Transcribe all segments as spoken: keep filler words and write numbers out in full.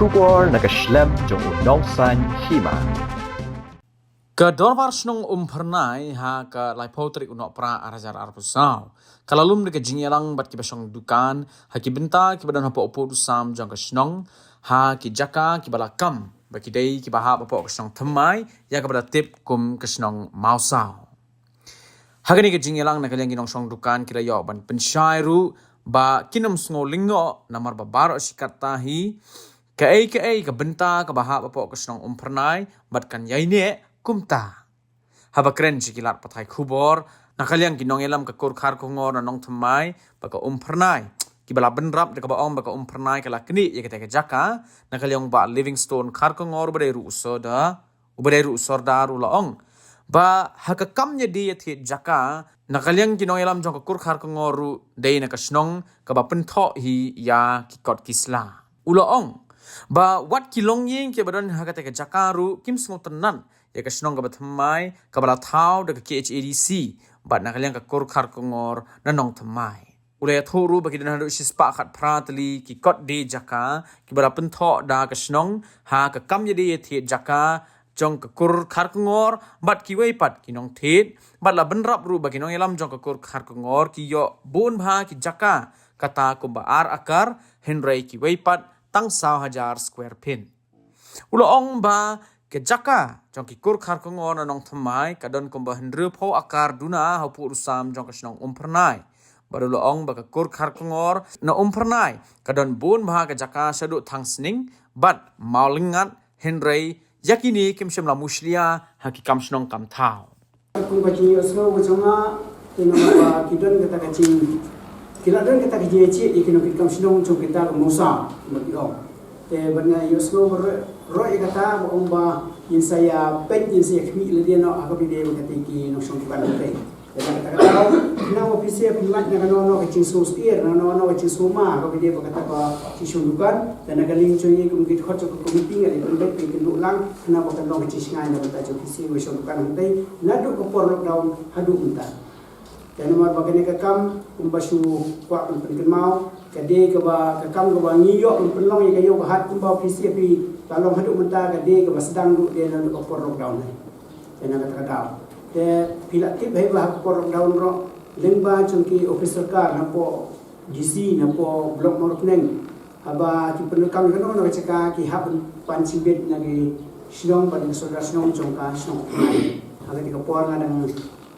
Khubor na ka shlem jong u Nongsaiñ Hima. Ka Dorbar Shnong Umphyrnai ha ka laiphew tarik u Nohprah ar hajar arphew saw ka la lum da ka jingïalang bad kiba shong dukan ha ki bynta kiba don hapoh u pud u sam jong ka shnong ha ki jaka kiba la kam ba ki dei kiba hap hapoh ka shnong thymmai ïa kaba la tip kum ka shnong Mawsaw. Ha kane ka jingïalang na ka liang ki nongshong dukan ki la ïoh ban pynshai ruh ba kin ym sngew lyngngoh namar ba baroh shi katta hi kaei kaei ka bynta kaba hap hapoh ka shnong Umphyrnai bad kan ïai neh kumta. Haba kren sha ki lad pathai khubor na ka liang ki nongïalam ka kur Kharkongor na Nongthymmai bad ka Umphyrnai kiba la bynrap da kaba ong ba ka Umphyrnai ka la knieh ïa kata ka jaka, na ka liang Bah Livingstone Kharkongor ba dei ruh u soda uba dei ruh u sordar u la ong ba ha ka kam ïadie ïa thied jaka na ka liang ki nongïalam jong ka kur Kharkongor ruh dei na ka shnong kaba pynthoh hi ïa ki kot ki sla. U la ong ba wat ki longïing kiba don ha kata ka jaka ruh kim sngewtynnat ïa ka shnong kaba thymmai kaba la thaw da ka K H A D C bad na ka liang ka kur Kharkongor na Nongthymmai. U la ïathuh ruh ba ki don haduh shispah khatphra tylli ki kot die jaka kiba la pynthoh da ka shnong ha ka kam ïadie ïa thied jaka jong ka kur Kharkongor bad kiwei pat ki nongthied bad la bynrap ruh ba ki nongïalam jong ka kur Kharkongor ki ïoh bun bha ki jaka kata kumba ar akar hynrei kiwei pat tang saw hajar square feet. U la ong ba ka jaka jong ki kur Kharkongor na Nongthymmai ka don kumba hynriewphew akar duna ha u pud u sam jong ka shnong Umphyrnai. Bad u la ong ba ka kur Kharkongor na Umphyrnai ka don bun bha ka jaka shaduh Thangsning bad Mawlyngngad hynrei ïa kine kim shym la mushlia ha ki kam shnong kam thaw. Kum ka jingïohsngew ka jong nga, te namar ba ki don kata ka jing, ki la don kata ka jingïachied ïa ki nongkitkam shnong jong kita ka Mawsaw, ba ki ong. Te ban nga ïohsngew ba roh, roh ïa kata ba ong ba ngin sa ïa peit, ngin sa ïa khmih lade noh ha kaba ïadei bad kata ki nongshong dukan hangtei. Te na kata ka daw, khnang ba phi sa ïa pynlait na kano kano ka jingsngewsyier, na kano kano ka jingsngewma ha kaba ïadei bad kata ka jingshong dukan. Te na ka liang jong ngi kum ki dkhot jong ka komiti nga la pynbeit phi kynduh lang. Khnang ba kan long ka jingshngaiñ na ka bynta jong phi sa ïa shong dukan hangtei naduh ka por lockdown haduh mynta. Te namar ba kane ka kam kumba shu kwah ban pynkynmaw ka dei kaba ka kam kaba ngi ïoh ban pynlong ïa ka ïew ka hat kumba phi sa ïa phi la long haduh mynta ka dei kaba sdang duh de naduh ka por lockdown. Te na kata ka daw te phi la tip hi ba ha ka por lockdown ruh lyngba jong ki office sorkar napoh D C napoh Block Mawryngkneng. Haba ki pyndonkam ïa kano kano ka jaka ki hap ban pan jingbit na ki shnong bad na ki sordar shnong jong ka shnong Umphyrnai. Ha kata ka por nga dang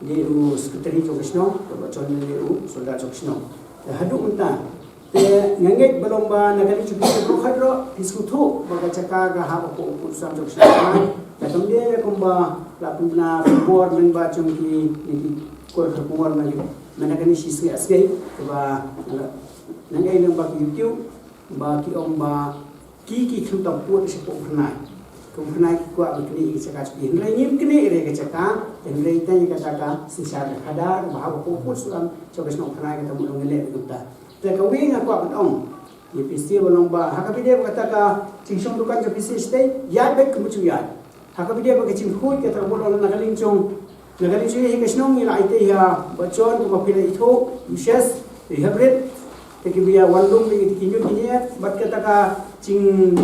dei u secretary jong ka shnong, bad Bah John dei u sordar jong ka shnong. Te haduh mynta te nga ngeit ba long ba na kane ka jingpyndonkam ruh phi sngewthuh ba ka jaka ka hap hapoh u pud u sam jong ka shnong Umphyrnai. Te kam dei kumba la pynbna khubor lyngba jong ki, ki kur Kharkongor na ki, mynta kane shi sngi ar sngi kaba nga ngeit lyngba ki YouTube ba ki ong ba ki, ki khlem tang pud shapoh Umphyrnai. Ka Umphyrnai ki kwah ban knieh ïa ka jaka jong ki. Hynrei ngim knieh ïa ka jaka, hynrei tang ïa kata ka synshar ka khadar ba hap hapoh u pud u sam jong ka shnong Umphyrnai kata mut long ngi leh kumta. Te kawei nga kwah ban ong ïa phi sa ba long ba ha kaba ïadei bad kata ka jingshong dukan jong phi sa shatei, ïaid beit kumba shu ïaid. Ha kaba ïadei bad ka jingkhuid kata ka mut long na ka liang jong, na ka liang jong hi ka shnong ngi la aiti ïa Bah John kumba phi la ithuh, u Shes, u Hebrit, te kiba ïa wan lum ïa ki ñiut ki ñier bad kata ka jing,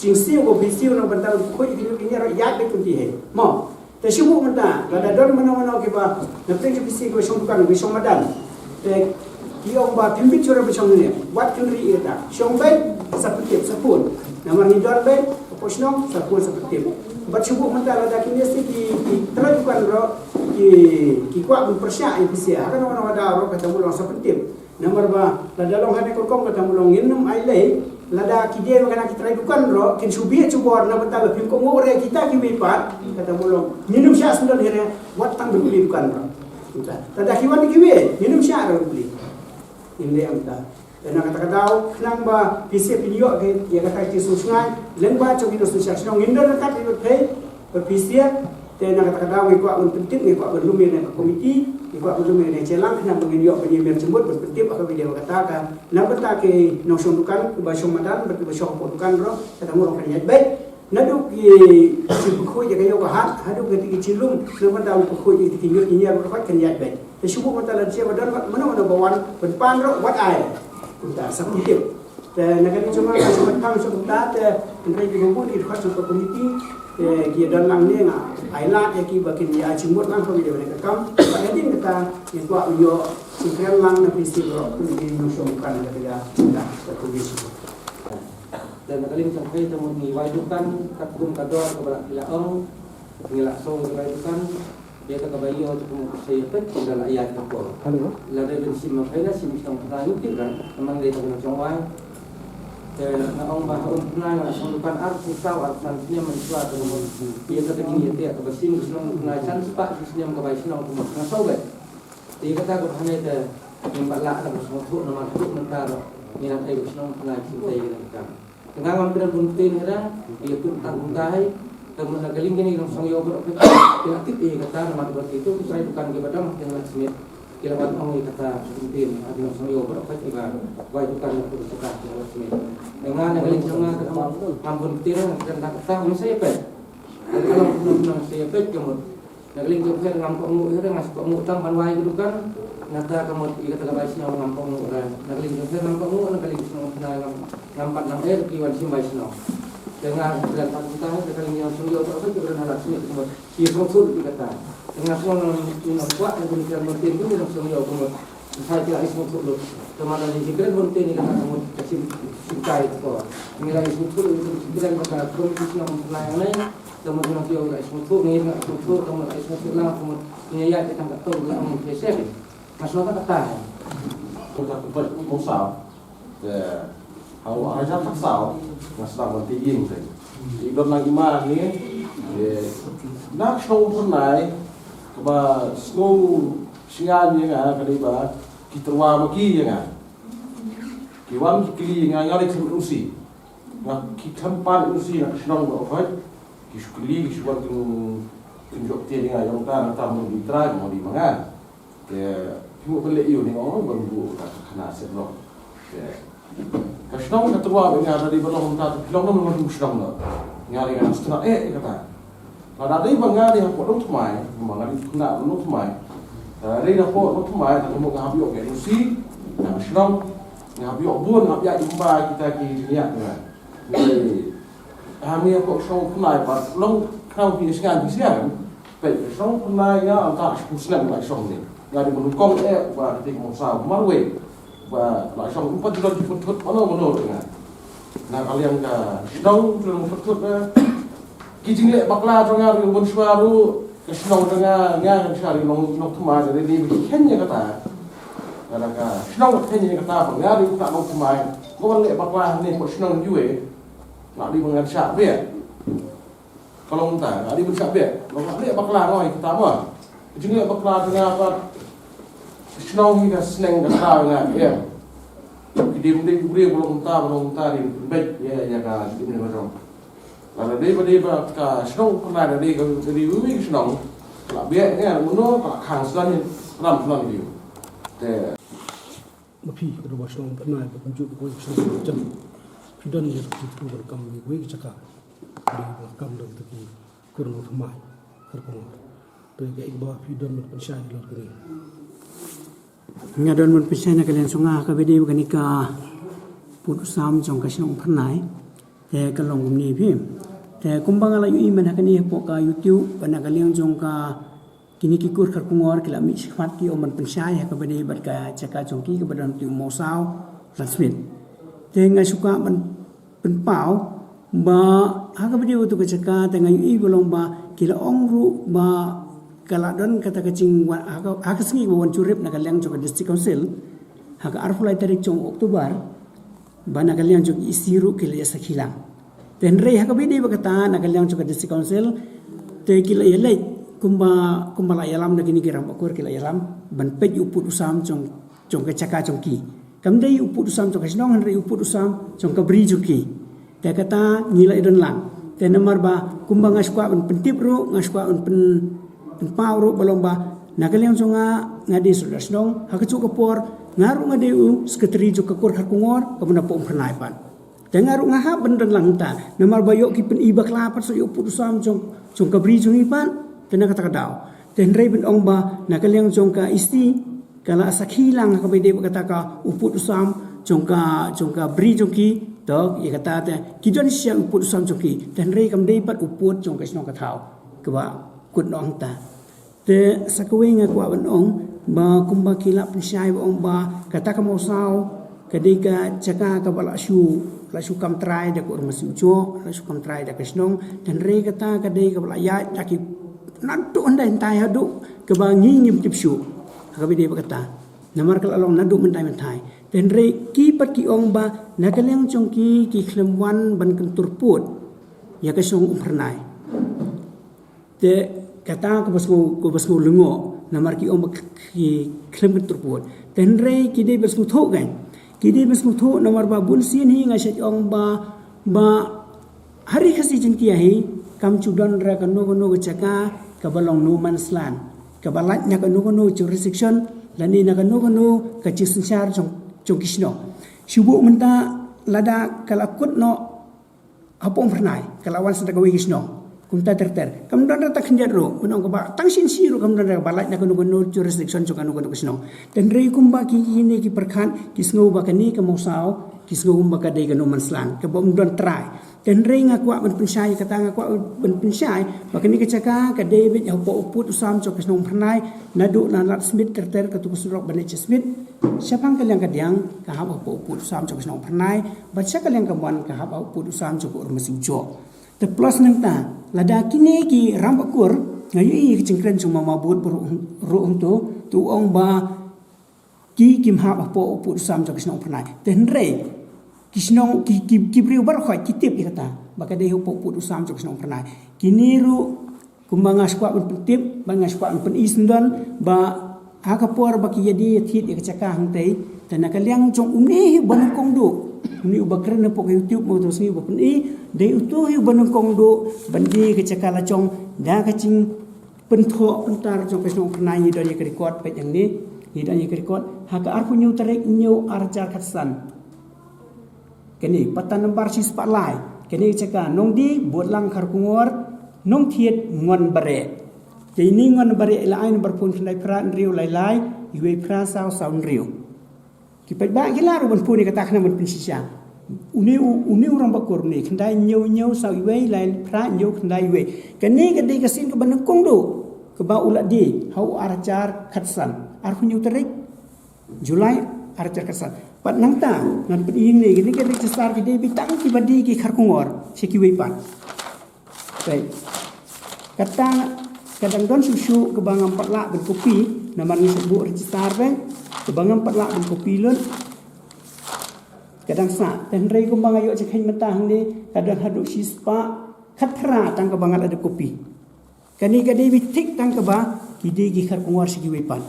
jingsiew ba phi siew na ka bynta ban khuid ïa ki ñiut ki ñier ruh ïaid beit kumta hi. Mo, te shu buh mynta lada don mano mano kiba na pdeng jong phi sa kiba shong dukan, kiba shong madan. Te ki ong ba phim bit shuh re ba shong ne, wat kynriah ïa kata. Shong beit sa pyntip sa phone. Namar ngi don beit hapoh shnong, sa phone sa pyntip. Bad shu buh mynta lada kine sa ki, ki trai dukan ruh ki, ki kwah ban pyrshah ïa phi sa ha kano kano ka daw ruh kata mut long sa pyntip. Namar ba lada long ha kane ka rukom kata mut long ngin ym ailei. Lada ki dei ba kane ki trai dukan ruh kin shu bit shu bor na bynta ba phim kohnguh re kita kiwei pat, kata mut long ngin ym shah sngewdon hi re wat tang ban plie dukan ruh. Lada ki wan kiwei ngin ym shah re ban plie. Ngin leh kumta. Te na kata ka daw khnang ba phi sa phin ïoh ïa kata ka jingsngewsynei lyngba jong ki nongshong shnong, ngin don ryngkat bad phi, bad phi sa. Te na kata ka daw ngi kwah ban pyntip, ngi kwah ban lum ïa kane ka komiti, ngi kwah ban lum ïa kane ka jingïalang khnang ba ngin ïoh ban ïamir jingmut ban pyntip ha kaba ïadei bad kata ka, na bynta ki nongshong dukan, kiba shong madan bad kiba shong hapoh dukan ruh, kata mut ruh kan ïaid beit. Naduh ki jingpynkhuid ïa ka ïew ka hat haduh kata ki jinglum, na bynta ban pynkhuid ïa kata ki ñiut ki ñier ruh kan ïaid beit. Te shu buh mynta lada shisha ba don mano mano ba wan ban pan ruh wat ai. Kumta sa pyntip. Te na ka liang jong nga, nga shu kynmaw shuh kumta, te hynrei kiba bun ki dkhot jong ka komiti, te ki don lang ne, nga ai lad ïa ki ba kin ïa jingmut lang kumne, ka kam ba hadien kata ngin kwah ban ïoh sngewkren lang na pynsi baroh, kumne ki nongshong dukan ka, ka, ka komiti. Te na ka liang jong phi, te mut ngi wai dukan katkum ka dor kaba la phi la ong, ngi la sngew wai dukan. Ïa kata kaba ïoh te kumno sa ïa peit, kumno la ïa ka por. Hello. Lada ban shim ma phi la shim shnong Pynai ngut tip ra, namar dei ta kumno jong wai. Te nga ong ba ha um Pynai nga shong dukan arphew saw arphew san snem mynshuwa te kumno. Ïa kata ka jingïatieh kaba shim ka shnong Pynai san spah shi snem ka bai shnong kumno nga saw beit. Te ïa kata kaba hangne te ngim pat lah da ka sngewthuh namar haduh mynta ruh ngi nang ai ka shnong Pynai shim te ïa kata ka. Te nga ngam kren bun ktien hi ra, ïa pynpaw kumta hi, te mut na ka liang kine ki nongshong ïew baroh peit, ki la tip ïa kata namar ba kitu ki trai dukan kiba dang ha Ladmit, ki la wan ong ïa kata bun ktien ha ki nongshong ïew baroh peit, kiba wai dukan na pyrshah ka ha Ladmit. Te nga na ka liang jong nga te ngam bun ktien, nga kren da kata, ngam sa ïa peit. Te ka long kumno kumno sa ïa peit ka mut. Na ka liang jong phi ngam kohnguh hi re, nga shu kohnguh tang ban wai ka dukan. Nangta ka mut ïa kata ka bai shnong ngam kohnguh re. Na ka liang jong phi ngam kohnguh, na ka liang jong phi ngam, ngam pat nang eh ki wan shim bai shnong. Te nga kren pat kumta, na ka liang jong shnong ïew ka mut ki kren ha Ladmit ka mut. Ki sngewthuh ïa kata. Te nga sngewthuh nang, nang kwah na ka liang jong shnong ïew ka mut. Sa ki la ïa sngewthuh lut. Te ma ka jingkren bun ktien ïa kata ka mut ka shim, shim kai ka por. Ngi la ïa sngewthuh lut ïa ka jingkren ba ka kum ki shnong Pynai hangne. Te mut ngi la ïa sngewthuh, ngi la ïa sngewthuh, te mut la ïa sngewthuh lang, te mut ngi ïa ïaid tang katto la ong phi seh. Nga sngewthuh kata. Kata ka peit mo saw. Te ha u ar hajar khatsaw nga sdang ban peit ïing te. I don lang i ma ngi. Te na ka shnong Pynai kaba sngew shngain ïa nga ka dei ba ki tyrwa ma ki ïa nga. Ki wan ki kylli ïa nga, nga dei khlem N O C. Nga ki khlem pan N O C na ka shnong ba hoi. Ki shu kylli, ki shu wan kin, kin jop ktien ïa nga, ïa nga ta, nga ta mo dei trai, mo dei ma nga. Te phi mut ban leh ïa u ne, ong ban buh ka khana set lok. Te ka shnong ka tyrwa ba nga da dei ba long ta, phi long na shnong na. Nga dei nga sngewthuh eh kata. Lada dei ba nga dei hapoh Nongthymmai, ba nga dei khynnah Nongthymmai. Lada dei hapoh Nongthymmai, lada mut nga hap ïoh ka N O C na ka shnong, nga hap ïoh bun, nga hap ïaid kumba kita ki jingïaid nga. Hangne hapoh shnong Pynai pat long khnang phi sngewthuh phi sngewthuh. Peit shnong Pynai nga ynda shiphew snem nga shong ne. Nga dei ba nyngkong eh ba kata ki mawsaw marwei. Ba la shong ym pat ju don ki pyrthut mano mano ruh nga. Na ka liang ka shnong ju don pyrthut na. Ki jingleh bakla jong nga ruh mynshuwa ruh ka shnong jong nga, nga kan shari Nong, Nongthymmai, dei ba ki kheiñ ïa kata. Lada ka shnong kheiñ ïa kata ba nga dei uta Nongthymmai. Nga ban leh bakla hangne hapoh shnong U A. Nga dei ba ngan shah beh. Ka long kumta, nga dei ban shah beh. Long nga leh bakla ngi kata mo. Ka jingleh bakla jong nga pat ka shnong hi ka sneng ka thaw nga em. Ki dei ban dei u briew ba long kumta, ba long kumta dei ban beit ïa, ïa ka dei ban long. Lada dei ba dei ba ka shnong Pynai da dei ka dei u wi ka shnong. Ka la beh nga mano ka la khang slan ïa, ram slan ïa. Te Ma phi ka dei ba shnong Pynai ba kumjuh ba kawei ka shnong ba jan. Phi don ïa ka phi tu ban kam ïa kawei ka jaka. Dei ba kam da kita ki kur Nongthymmai, Kharkongor. Te kaei kaba phi don ban pynshai ïa lor kane? Nga don ban pynshai na ka liang jong nga kaba dei ba kane ka pud u sam jong ka shnong Pynai. Te ka long kumne phi. Te kumba nga la ïohi mynta kane hapoh ka YouTube ba na ka liang jong ka Kine ki kur Kharkongor ki la mih shakhmat ki ong ban pynshai ha kaba dei bad ka jaka jong ki kaba don ha u Mawsaw Ladmit. Te nga shu kwah ban pynpaw ba ha kaba dei bad ka jaka te nga ïohi ba long ba ki la ong ruh ba ka la don kata ka jingwan ha ka, ha ka sngi kaba wan jurip na ka liang jong ka District Council ha ka arphew lai tarik jong October. Ba na ka liang jong ki E C ruh ki la ïa sakhi lang. Te hynrei ha kaba dei ba kata na ka liang jong ka District Council te ki la ïa leit kumba, kumba la ïalam da kine ki rangbah kur ki la ïalam ban peit u pud u sam jong, jong ka jaka jong ki. Kam dei u pud u sam jong ka shnong hynrei u pud u sam jong ka bri jong ki. Te kata ngi la ïa don lang. Te namar ba kumba nga shu kwah ban pyntip ruh, nga shu kwah ban pyn, pynpaw ruh ba long ba na ka liang jong nga, nga dei sordar shnong, ha kajuh ka por nga ruh nga dei u sekretari jong ka kur Kharkongor kaba na Pynai pat. Te nga ruh nga hap ban don lang hangta namar ba ïoh ki pyni bakla pat sa ïoh pud u sam jong, jong ka bri jong ngi pat. Te na kata ka daw te hynrei ban ong ba na ka liang jong ka E C ka la sakhi lang ha kaba dei ba kata ka u pud u sam jong ka, jong ka bri jong ki, to, ïa kata te, ki don shisha u pud u sam jong ki, te hynrei kam dei pat u pud jong ka shnong ka thaw, kaba kut noh hangta. Te sa kawei nga kwah ban ong, ba kumba ki la pynshai ba ong ba, kata ka Mawsaw, ka dei ka jaka kaba la shu, la shu kam trai da ka Urmasiw Joh, la shu kam trai da ka shnong, te hynrei kata ka dei kaba la ïaid da ki naduh hyndai hyntai haduh, kaba ngi ngim tip shuh, kaba dei ba kata. Namar ka la long naduh hyndai hyntai. Te hynrei ki pat ki ong ba, na ka liang jong ki ki khlem wan ban kyntur pud ïa ka shnong Umphyrnai. Te kata kaba sngew, kaba sngew lyngngoh, namar ki ong ba ki khlem kyntur pud. Te hynrei ki dei ban sngewthuh kan. Ki dei ban sngewthuh namar ba bun sien hi nga shait ong ba, ba ha Ri Khasi Jaiñtia hi, kam ju don ruh kano kano ka jaka, kaba long no man's land. Kaba lait na kano kano jurisdiction, lane na kano kano ka jingsynshar jong, jong ki shnong. Shu buh mynta lada ka la kut noh hapoh Umphyrnai, ka la wan sha kawei ka shnong. Kumta ter ter. Kam don ruh tang khyndiat ruh, mynta kaba tang shisha ruh kam don ruh ba lait na kano kano jurisdiction jong kano kano ka shnong. Te hynrei kumba ki, kine ki pyrkhat, ki sngew ba kane ka Mawsaw, ki sngew kumba ka dei ka no man's land, kaba ym don trai. Te hynrei nga kwah ban pynshai, kata nga kwah ban pynshai, ba kane ka jaka, ka dei beit hapoh u pud u sam jong ka shnong Umphyrnai, naduh na Lad Smit ter ter katto ka surok ban leit sha Smit, shaphang ka liang ka diang, ka hap hapoh u pud u sam jong ka shnong Umphyrnai, bad sha ka liang ka mon, ka hap hapoh u pud u sam jong ka Urmasiw Joh. Te plus nangta, lada kine ki rangbah kur, nga ïohi ka jingkren jong mama bud ruh, ruh hangto, to ong ba, ki, kim hap hapoh u pud u sam jong ka shnong Umphyrnai. Te hynrei, ki shnong, ki, ki, ki briew baroh khoit ki tip ïa kata, ba ka dei hapoh u pud u sam jong ka shnong Umphyrnai. Kine ruh, kumba nga shu kwah ban pyntip, ba nga shu kwah ban pyni syndon, ba ha ka por ba ki ïa die ïa thied ïa ka jaka hangtei, te na ka liang jong une hi uba nyngkong duh, une uba kren hapoh ka YouTube, mo to sngi uba pyni, dei uto hi uba nyngkong duh, ban die ka jaka la jong, da ka jing pynthoh pyntar jong ka shnong Umphyrnai ngi don ïa ka record peit hangne, ngi don ïa ka record, ha ka arphew hynñiew tarik hynñiew ar hajar khatsan. Kane, pata nambar shispah lai, kane ka jaka, Nongdie, Budlang Kharkongor, Nongthied, Ngonbareh. Te ine Ngonbareh la ai nambar phone khyndai phra hynriew lai lai, iwei phra saw saw hynriew. Ki paidbah ki lah ruh ban phone ïa kata khnang ban pynshisha. Une u, une u rangbah kur une, khyndai hynñiew hynñiew saw iwei lai phra hynñiew khyndai iwei. Kane ka dei ka sien kaba nyngkong duh, kaba u la die, ha u ar hajar khatsan. Arphew hynñiew tarik July ar hajar khatsan. Pat nangta, ngan pyni hangne, kine ki register ki dei beit tang kiba die ki Kharkongor, sha kiwei pat. Right. Kata ka dang don shuh shuh kaba ngam pat lah ban copy, namar ngi shu buh register beit, kaba ngam pat lah ban copy lut. Ka dang sah, te hynrei kumba nga ïoh jingkheiñ mynta hangne, ka don haduh shispah khatphra tang kaba nga la dep copy. Kane ka dei beit thik tang kaba, ki dei ki Kharkongor sha kiwei pat.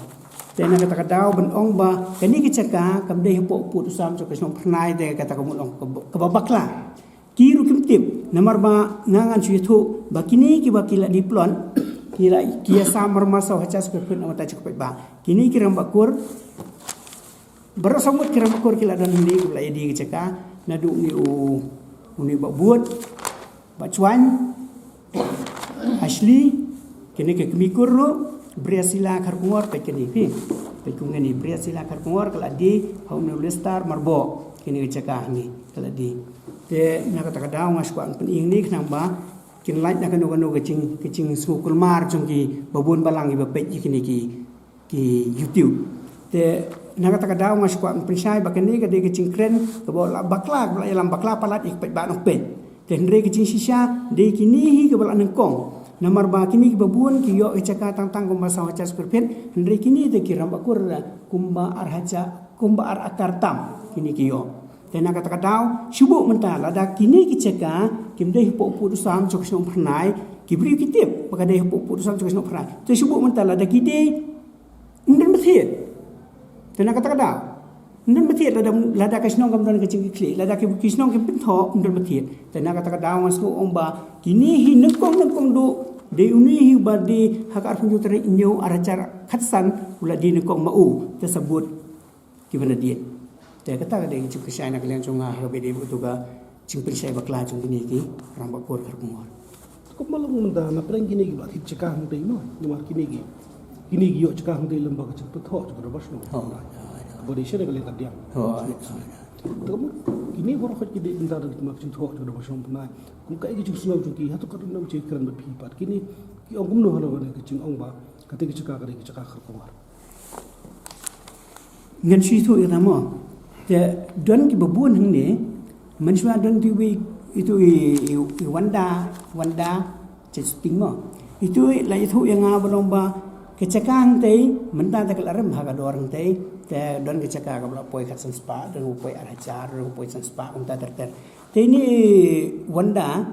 Te na kata ka daw ban ong ba, kane ka jaka, kam dei hapoh u pud u sam jong ka shnong Umphyrnai te kata ka mut ong kaba, kaba bakla. Ki ruh kim tip, namar ba nga ngan shu ïathuh, ba kine kiba ki la die plot, ki la, ki ïa sam marmar saw hajar square feet namar ta jaka peit ba. Kine ki rangbah kur, baroh saw ngut ki rangbah kur ki la don hangne, ki la ïa die ka jaka, naduh une u, une u Bah Bud, Bah Chwan, Ashley, kine ki kmie kur ruh, Briasila Kharkongor, peit kane phi. Peit kum kane, Briasila Kharkongor, ka la die, ha une u Lester Marboh, kine ki jaka hangne, ka la die. Te, na kata ka daw nga shu kwah pyni hangne khnang ba, kin lait na kano kano ka jing, ka jingsngew kulmar jong ki, babun balang kiba peit ïa kine ki, ki YouTube. Te, na kata ka daw nga shu kwah pynshai ba kane ka dei ka jingkren, kaba la bakla, kaba la ïalam bakla palat ïa ki paidbah nongpeit. Te hynrei ka jingshisha, dei kine hi kaba la nyngkong. Namar ba kine kiba bun ki ïoh ka jaka tang tang kumba saw hajar square feet, hynrei kine te ki rangbah kur kumba ar hajar, kumba ar akar tam, kine ki ïoh. Te na kata ka daw, shu buh mynta, lada kine ki jaka, kim dei hapoh u pud u sam jong ka shnong Umphyrnai, ki briew ki tip, ba ka dei hapoh u pud u sam jong ka shnong Umphyrnai. Te shu buh mynta, lada ki dei, ym don ba thied. Te na kata ka daw, ym don ba thied, lada, lada ka shnong kam don ka jingkitkhlieh, lada ki, ki shnong kim pynthoh, ym don ba thied. Te na kata ka daw nga sngew ong ba, kine hi nyngkong nyngkong duh, dei une hi ba dei ha ka arphew hynñiew tarik hynñiew ar hajar khatsan, u la die nyngkong ma u, te sa bud kiba na die. Te kata ka dei ka jingpynshai na ka liang jong nga ha kaba ïadei bad kato ka jingpynshai bakla jong kine ki rangbah kur Kharkongor. Kumba long mynta na pdeng kine kiba thied jaka hangtei mo, namar kine ki, kine ki ïoh jaka hangtei lem bad ka jingpynthoh jong ka dorbar shnong. Oh, oh, oh. Kaba dei sha ka liang ka diang. Oh, oh, oh. Te kumno, kine baroh khoit ki dei bynta da ki ma ka jingthoh jong ka dong ka shnong Pyrnai. Kum kaei ka jingsngew jong ki, hato ka don nam jingkren bad phi pat. Kine ki ong kumno halor kane ka jingong ba kata ka jaka ka dei ka jaka Kharkongor. Ngan shu ïathuh ïa kata mo. Te don kiba bun hangne, mynshuwa don tu i, itu i, i, i Wanda, Wanda, Jait Suting mo. Itu i la ïathuh ïa nga ba long ba ka jaka hangtei, mynta te ka la rem ha ka dor hangtei, te don ka jaka kaba la poi khatsan spah, don kaba poi ar hajar, don kaba poi san spah, kumta ter ter. Te ine i Wanda,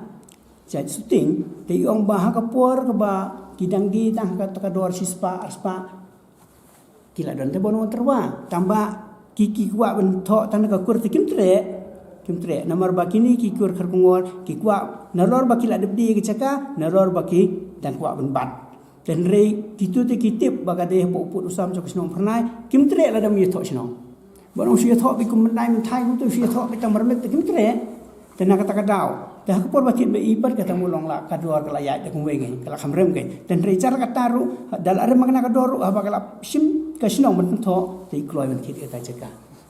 Jait Suting, te i ong ba ha ka por kaba ki dang die tang ha kata ka dor shi spah, ar spah, ki la don te ban wan tyrwa. Tang ba ki, ki kwah ban thoh tang na ka kur te kim treh. Kim treh. Namar ba kine ki kur Kharkongor, ki kwah nalor ba ki la dep die ka jaka, nalor ba ki dang kwah ban bat. Te hynrei kito te ki tip ba ka dei hapoh u pud u sam jong ka shnong Pyrnai, kim treh lada ym ïathoh shnong. Ban ong shu ïathoh beit kum myndai mynthai kumto, shu ïathoh beit tang marmit te kim treh. Te na kata ka daw, te ha ka por ba thied ba i pat kata mo long la ka dor ka la ïaid da kumwei ngi, ka la kham rem ngi. Te hynrei jar kata ruh, da la rem ma kane ka dor ruh, haba ka la shim ka shnong ban pynthoh, te i kloi ban thied ïa kata jaka.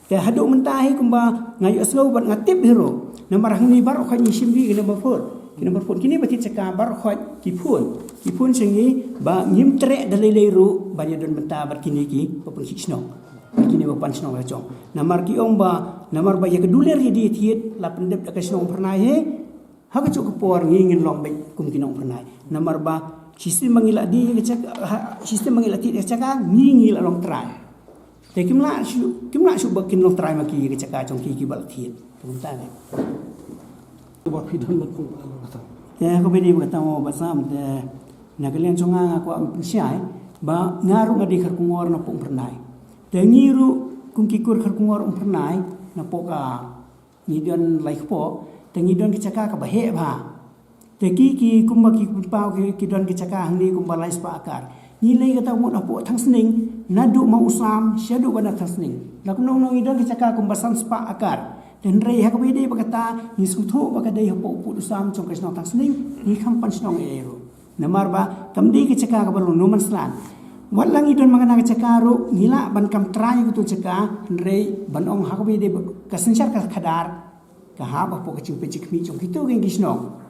Te haduh mynta hi kumba nga ïohsngew bad nga tip hi ruh. Namar hangne baroh khoit ngi shim ri ki number four. Ki number four. Kine ba thied jaka baroh khoit ki phone. Ki phone sha ngi ba ngim treh da lei lei ruh ban ïadon bynta bad kine ki ba pynkhih shnong. Kine ba pan shnong la jong. Namar ki ong ba, namar ba ïa ka dulir ïa die thied la pyndep da ka shnong Pyrnai hi. Ha kajuh ka por ngi ngin long beit kum ki nong Pyrnai. Namar ba shisien ba ngi la die ka jaka, ha, shisien ba ngi la thied ka jaka, ngi ngi la long trai. Te kim lah shuh, kim lah shuh ba kin long trai ma ki ka jaka jong ki kiba la thied. Te kumta ne. Ba phi don mat kum ba la kata. Te ko bini ba kata mo ba sam te na ka liang jong nga nga kwah ban pynshai ba nga ruh nga dei Kharkongor napoh Umpyrnai. Te ngi ruh kum ki kur Kharkongor Umpyrnai napoh ka ngi don lai kpoh, te ngi don ki jaka kaba heh bha. Te ki, ki kumba ki pynpaw ki, ki don ki jaka hangne kumba lai spah akar. Ngi lei kata mut hapoh Thangsning, naduh ma u sam shaduh ba na Thangsning. La kumno kumno ngi don ki jaka kumba san spah akar. Te hynrei ha kaba ïadei ba kata ngi sngewthuh ba ka dei hapoh u pud u sam jong ka shnong Thangsning, ngi kham pan shnong ei ei ruh. Namar ba kam dei ka jaka kaba long no man's land. Wat la ngi don ma kane ka jaka ruh ngi lah ban kam trai ïa kato jaka, hynrei ban ong ha kaba ïadei ba ka synshar ka khadar ka hap hapoh ka jingpeit jingkhmih jong kito ki shnong.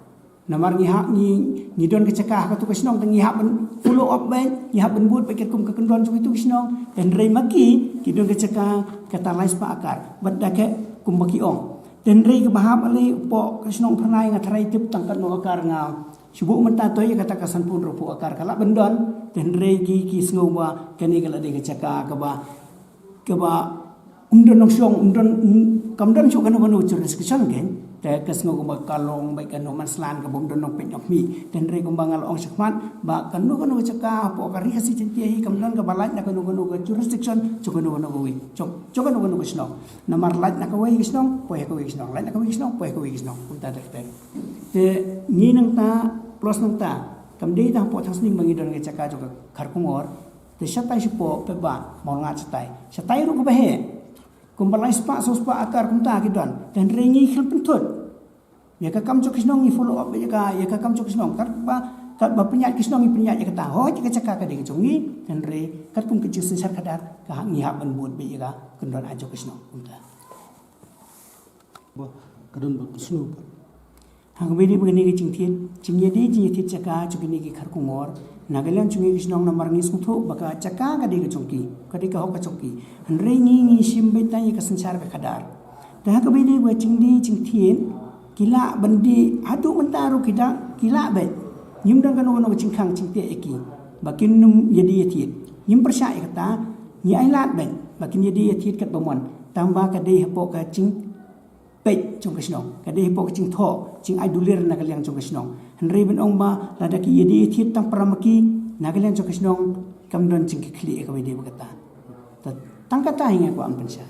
Namar ngi hap ngi, ngi don ka jaka ha kato ka shnong te ngi hap ban follow up beit, ngi hap ban bud beit katkum ka kyndon jong kito ki shnong. Te hynrei ma ki, ki don ka jaka kata lai spah akar. Bad da ka kumba ki ong. Te hynrei kaba hap ale hapoh ka shnong Umpyrnai nga tharai tip tang katno akar nga shu buh mynta to ïa kata ka sanphew hynriewphew akar ka lah ban don. Te hynrei ki, ki sngew ba kane ka la dei ka jaka kaba, kaba um don nongshong, um don, um, kam don shuh kano kano jurisdiction kein. Te ka sngew kumba ka long beit ka no man's land kaba um don nongpeit nongkhmih. Te hynrei kumba nga la ong shakhmat ba kano kano ka jaka hapoh ka Ri Khasi Jaiñtia hi kam don kaba lait na kano kano ka jurisdiction jong kano kano kawei, jong, jong kano kano ka shnong. Namar lait na kawei ka shnong poi ha kawei ka shnong, lait na kawei ka shnong poi ha kawei ka shnong. Kumta ter ter. Te ngi nangta plus nangta kam dei tang hapoh Thangsning ba ngi don ka jaka jong ka Kharkongor. Te shatai shapoh Paidbah, Mawlngat shatai, shatai ruh kaba heh. Kumba lai spah saw spah akar kumta ki don. Te hynrei ngi khlem pynthut. Ïa ka kam jong ka shnong ngi follow up ïa ka, ïa ka kam jong ka shnong. Katba, katba pynïaid ka shnong ngi pynïaid ïa kata. Hooid ïa ka jaka ka dei ka jong ngi. Te hynrei katkum ka jingsynshar khadar ka hap ngi hap ban bud beit ïa ka kyndon aiñ jong ka shnong. Kumta. Ba ka don ba ka sngewbha. Ha kaba ïadei bad kane ka jingthied, jingïadei jingïathied jaka jong kine ki Kharkongor na ka liang jong ngi ki shnong namar ngi sngewthuh ba ka jaka ka dei ka jong ki, ka dei ka hok ka jong ki. Hynrei ngi ngi shim beit tang ïa ka synshar ka khadar. Te ha kaba ïadei bad jingdie jingthied ki lah ban die haduh mynta ruh ki da ki lah beit. Ngim don kano kano ka jingkhang jingteh ïa ki ba kin nym ïadei ïathied. Ngim pyrshah ïa kata, ngi ai lad beit ba kin ïadei ïathied katba mon. Tang ba ka dei hapoh ka jing peit jong ka shnong. Ka dei hapoh ka jingthoh, jingai dulir na ka liang jong ka shnong. Hynrei ban ong ba lada ki ïadei ïathied tang para ma ki na ka liang jong ka shnong kam don jingkitkhlieh ïa kaba ïadei bad kata. Te tang kata hi nga kwah ban pynshai.